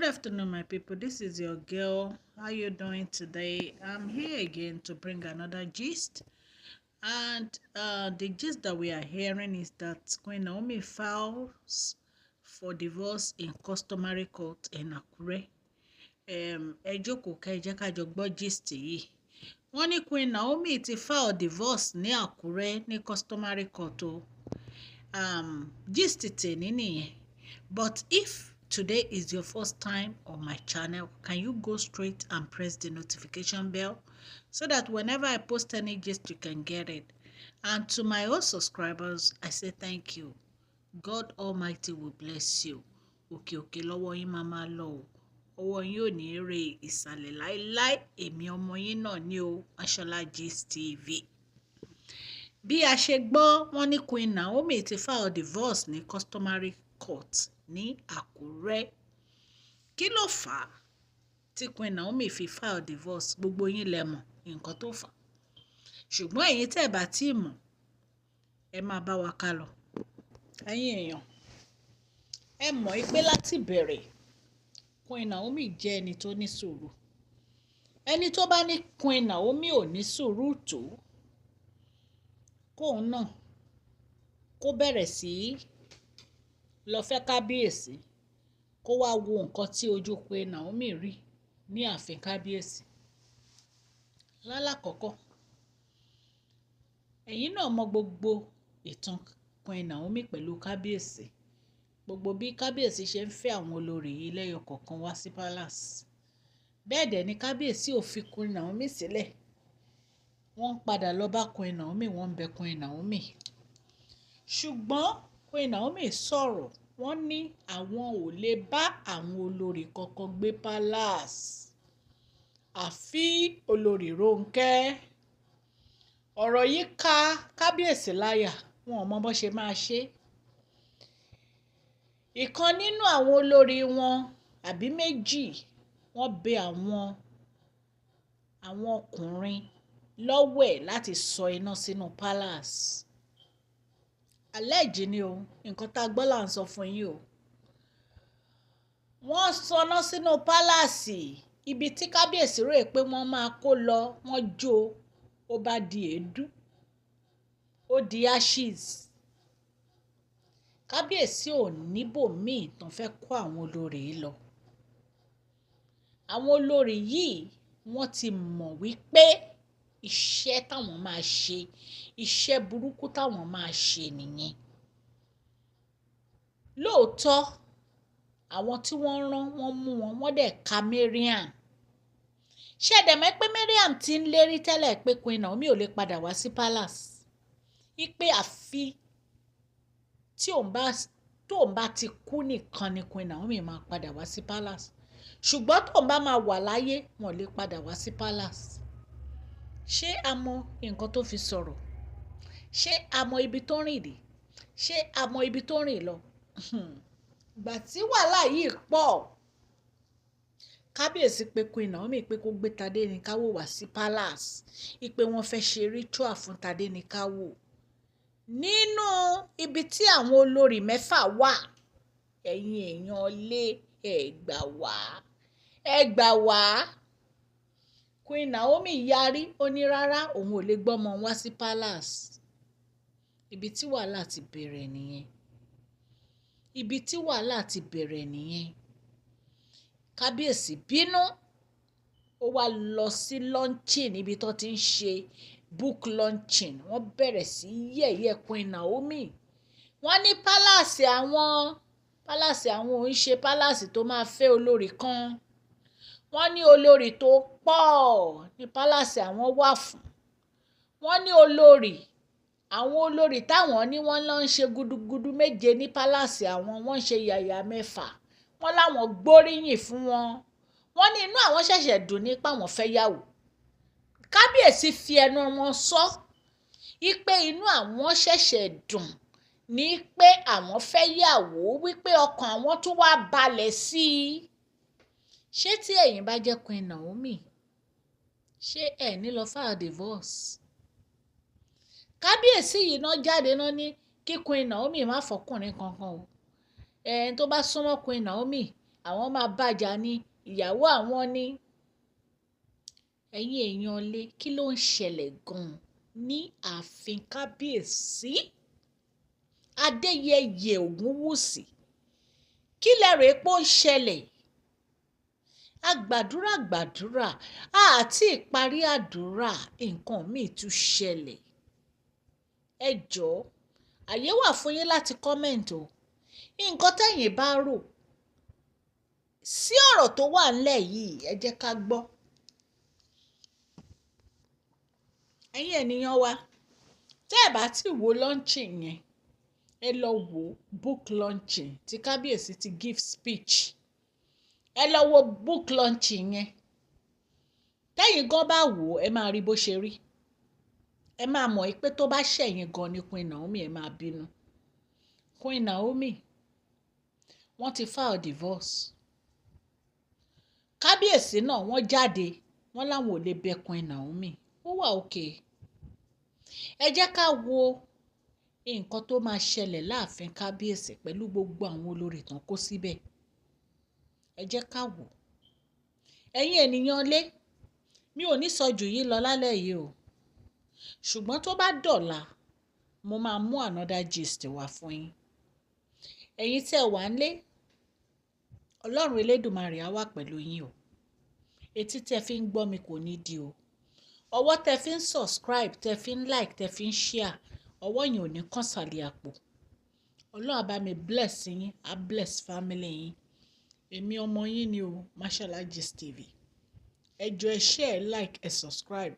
Good afternoon, my people. This is your girl. How you doing today? I'm here again to bring another gist. And the gist that we are hearing is that Queen Naomi files for divorce in customary court in Akure. Ẹ jókòó kẹ́ ẹ jẹ́ ká jọ gbọ́ gist yìí. Wọ́n ní Queen Naomi ti file divorce ní Àkúrẹ́ ní customary court o. Gist tèmi nìyẹn. But if today is your first time on my channel, can you go straight and press the notification bell so that whenever I post any gist, you can get it. And to my old subscribers, I say thank you. God Almighty will bless you. Òkè òkè lọ́wọ́ yín máa máa lọ o. Ọwọ́ yín ò ní re ìsàlẹ̀ láíláí. Èmi ọmọ yín náà ní o, Mashola Gist TV. Bí a ṣe gbọ́, wọ́n ní Queen Naomi ti file divorce ní customary court ní Àkúrẹ́. Kí ló fà á tí Queen Naomi fi file divorce? Gbogbo yín lẹ mọ̀ nǹkan tó fà á. Ṣùgbọ́n ẹ̀yin tẹ́ ẹ̀ bá tí ì mọ̀, ẹ máa bá wa ká lọ. Ẹ̀yin èèyàn, ẹ mọ̀ pé láti bẹ̀rẹ̀, Queen Naomi jẹ́ ẹni tó ní sùúrù. Ẹni tó bá ní Queen Naomi ò ní sùúrù tó, kóun náà kó bẹ̀rẹ̀ sí í lọ fẹ́ kábíyèsí, kó wá wo nǹkan tí ojú Queen Naomi rí ní ààfin kábíyèsí. Lálàkọ́kọ́, ẹ̀yin náà mọ gbogbo ìtàn Queen Naomi pẹ̀lú kábíyèsí. Gbogbo bí kábíyèsí ṣe ń fẹ́ àwọn olórí yìí lẹ́yọ kọ̀ọ̀kan wá sí palace. Bẹ́ẹ̀ dẹ̀ ni kábíyèsí ò fi Queen Naomi sílẹ̀. Wọ́n ń padà lọ bá Queen Naomi, wọ́n ń bẹ Queen Naomi. Ṣùgbọ́n Queen Naomi sọ̀rọ̀, wọ́n ní àwọn ò lè bá àwọn olórí kankan gbé palace àfi olórí Rónkẹ́. Ọ̀rọ̀ yìí ká kábíyèsí láyà, wọn ò mọ bó ṣe máa ṣe. Ìkan nínú àwọn olórí wọn àbí méjì, wọ́n bẹ àwọn ọkùnrin lọ́wẹ̀ láti sọ iná sínú palace. Allege ni o, nǹkan tá a gbọ́ là ń sọ fún yín o. Wọ́n sọná sínú palace, ibi tí kábíyèsí rò pé wọ́n máa kó lọ, wọ́n jó, ó bá di èédú, ó di ashes. Kábíyèsí ò níbòmíì tán fẹ́ kó àwọn olórí yìí lọ. Àwọn olórí yìí, wọ́n ti mọ̀ wípé iṣẹ́ táwọn máa ṣe, iṣẹ́ burúkú táwọn máa ṣe nìyẹn. Lóòótọ́, àwọn tí wọ́n rán, wọ́n mú wọn, wọ́n dẹ̀ ka Mariam. Ṣé ẹ dẹ̀ mọ̀ pé Mariam ti ń lérí tẹ́lẹ̀ pé Queen Naomi ò lè padà wá sí palace? Wípé àfi tí òun bá, tóun bá ti kú nìkan ni Queen Naomi máa padà wá sí palace. Ṣùgbọ́n tóun bá máa wà láyé, wọn ò lè padà wá sí palace. Ṣé a mọ nǹkan tó fi sọ̀rọ̀? Ṣé a mọ ibi tó rìn dé? Ṣé a mọ ibi tó rìn lọ? Ìgbà tí wàhálà yìí pọ̀, kábíyèsí pé Queen Naomi pé kó gbé Tadéníkàwò wá sí palace. Wípé wọ́n fẹ́ ṣe ritual fún Tadéníkàwò. Nínú ibi tí àwọn olórí mẹ́fà wà, ẹ̀yin èèyàn lé, ẹ gbà wá, ẹ gbà wá. Queen Naomi yarí, ó ní rárá, òun ò lè gbọ́mọ wá sí palace. Ibi tí wàhálà ti bẹ̀rẹ̀ nìyẹn. Ibi tí wàhálà ti bẹ̀rẹ̀ nìyẹn. Kábíyèsí bínú, ó wá lọ sí launching níbi tó ti ń ṣe book launching. Wọ́n bẹ̀rẹ̀ sí yẹ̀yẹ́ Queen Naomi. Wọ́n ní palace àwọn, palace àwọn ò ń ṣe palace tó máa fẹ́ olórí kan. Wọ́n ní olórí tó pọ̀ ní palace àwọn wà fún. Wọ́n ní olórí, àwọn olórí táwọn ní wọ́n lọ ń ṣe gudugudu méje ní palace àwọn, wọ́n ń ṣe yàyà mẹ́fà. Wọ́n láwọn gbóríyìn fún wọn. Wọ́n ní inú àwọn ṣẹ̀ṣẹ̀ dùn nípa àwọn fẹ́ yàwó. Kábíyèsí fi ẹnu wọn sọ wípé inú àwọn ṣẹ̀ṣẹ̀ dùn ní pé àwọn fẹ́ yàwó, wípé ọkàn àwọn tún wá balẹ̀ sí i. Ṣé tí ẹ̀yin bá jẹ́ Queen Naomi, ṣé ẹ ní lọ file divorce? Kábíyèsí yìí náà jáde náà ní kí Queen Naomi má fọkùnrin kankan o. Ẹni tó bá súnmọ́ Queen Naomi Àwọn máa bàjá ní ìyàwó àwọn ní. Ẹ̀yin èèyàn lé, kí ló ń ṣẹlẹ̀ gan-an ní ààfin Kábíyèsí Adéyẹyè Ògúnwùsì? Kí lẹ rò pé ó ń ṣẹlẹ̀? A gbàdúrà gbàdúrà, àti ìparí àdúrà, nǹkan míì tún ṣẹlẹ̀. Ẹ jọ̀ọ́, àyè wà fún yín láti comment o. Nǹkan tẹ́yin bá rò sí ọ̀rọ̀ tó wà ńlẹ̀ yìí, ẹ jẹ́ ká gbọ́. Ẹ̀yin ènìyàn wa, tẹ́ ẹ bá ti wo launching yẹn, ẹ lọ wo book launching tí Kábíyèsí ti give speech. Ẹ lọ wo book launching yẹn. Tẹ́yin gan bá wò ó, ẹ máa rí bó ṣe rí. Ẹ máa mọ̀ pé tó bá ṣẹ̀yìn gan ni Queen Naomi, ẹ máa bínú. Queen Naomi, wọ́n ti file divorce. Kábíyèsí náà wọ́n jáde, wọ́n láwọn ò lè bẹ Queen Naomi. Ó wà okay. Ẹ jẹ́ ká wo nǹkan tó máa ṣẹlẹ̀ láàfin Kábíyèsí pẹ̀lú gbogbo àwọn olórí tán kó síbẹ̀. Ẹ jẹ́ ká wò. Ẹ̀yin ènìyàn lé, mi ò ní sọ jù yìí lọ lálẹ́ yìí o. Ṣùgbọ́n tó bá dọ̀la, mo máa mú another gist wá fún yín. Ẹ̀yin tí ẹ wà ńlé, Ọlọ́run Elédùmarè á wà pẹ̀lú yín o. Etí tí ẹ fi ń gbọ́ mi kò ní di o. Ọwọ́ tẹ fi ń subscribe, tẹ fi ń like, tẹ fi ń share, ọwọ́ yẹn ò ní kàn sàlẹ̀ àpò. Ọlọ́run á bá mi bless yín, á bless family yín. Èmi ọmọ yín ni o, Mashola Gist TV. Ẹ jọ̀ọ́, ẹ share, like, ẹ subscribe.